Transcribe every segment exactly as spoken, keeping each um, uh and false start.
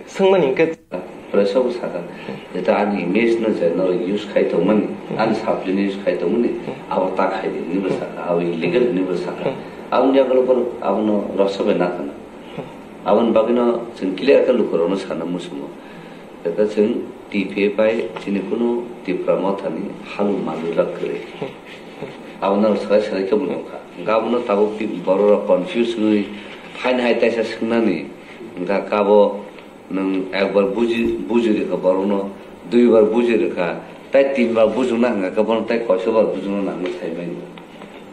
Swngmani hwnkhe, pore sobo sakha, jeta ani image no je no use khai tongmani, ani supply no use khai tongmani, abo ta khai di hinwi bo sakha, abo illegal hinwi bo sakha. Aboni yagulo borok abono rwchap bai nakhana. Aboni bagwino chwng clear khe lukurokno sana muchungo. Jeta chwng T P F bai chini kunu Tipra Mothani halu manjak kwrwi. Abono swrai swrai khe bo nukha. Hwnkhe abono tabuk ti-, bororok confuse wngwi haino hai taisa swngnani. Hwnkhe abo nwng ekbar buji, buji rwkha borokno, duibar buji rwkha, tai tinbar bujukna hwnkha khe bono tai koisobar bujukna nangwi sai manya.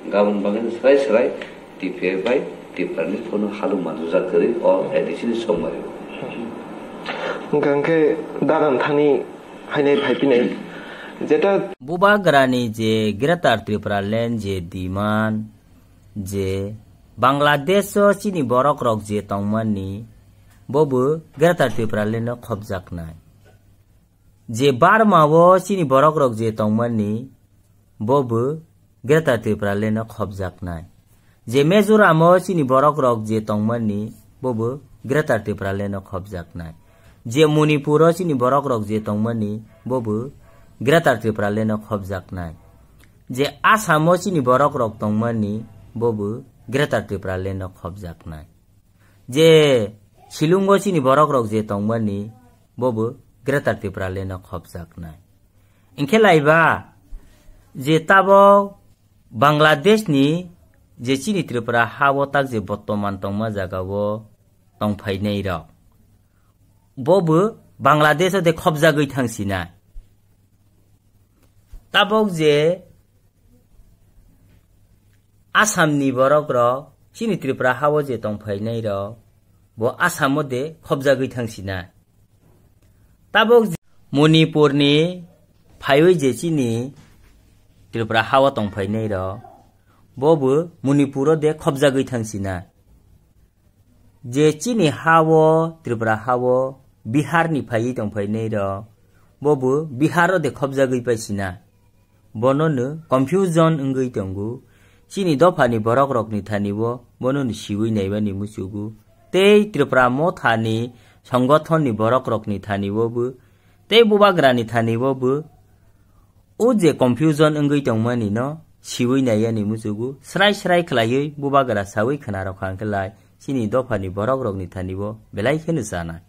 Hwnkhe aboni bagwi swrai swrai T P F bai Tiprani kunu halu manjak kwrwi o A D C ni somari. Hwnkha hwnkhe dadan thani hainai phaipinai. Jeta Bubagrani je Greater Tripura Land je demand, je Bangladesh o chini borok rok je tongmani, bobo Greater Tripura Land o khopjaknai. Je Burma o chini borok rok je tongmani, bobo Greater Tripura Land o khopjaknai. Je Mizoram o chini borok rok je tongmani, bobo Greater Tripura Land o khopjaknai. Je Manipur o chini borok rok je tongmani, bobo Greater Tripura Land o khopjaknai. Je Assam o chini borok rok tongmani, bobo Greater Tripura Land o khopjaknai. Je Shillong o chini borok rok je tongmani, bobo Greater Tripura Land o khopjaknai. Hwnkhe laiba, je tabok Bangladesh ni je chini Tripura ha o tak je bortoman tongma jaga o tongphainai rok, bobo Bangladesh o de khopjagwi thangsinai. Tabok je Assam ni borok rok chini Tripura ha o je tongphainai rok, bo Assam o de khopjagwi thangsinai. Tabok je Manipur ni phaiwi je chini Tripura ha o tongphainai rok, bobo Manipur o de khopjagwi thangsinai. Je chini ha o, Tripura ha o, Bihar ni phaiwi tongphainai rok, bobo Bihar o de khopjagwi paisina. Bono no confusion wngwi tongo. Chini dopha ni borok rok ni thani o, bono no siwi naimani muchugo. Tei Tripura Motha ni songothon ni borok rok ni thani o bo, tei Bubagra ni thani o bo, o je confusion wngwi tongmani no siwi naiyani muchugo, srai srai khlaiwi Bubagra sawi khna rokha hwnkhe lai chini dopha ni borok rok ni thani o belai kheno chanai.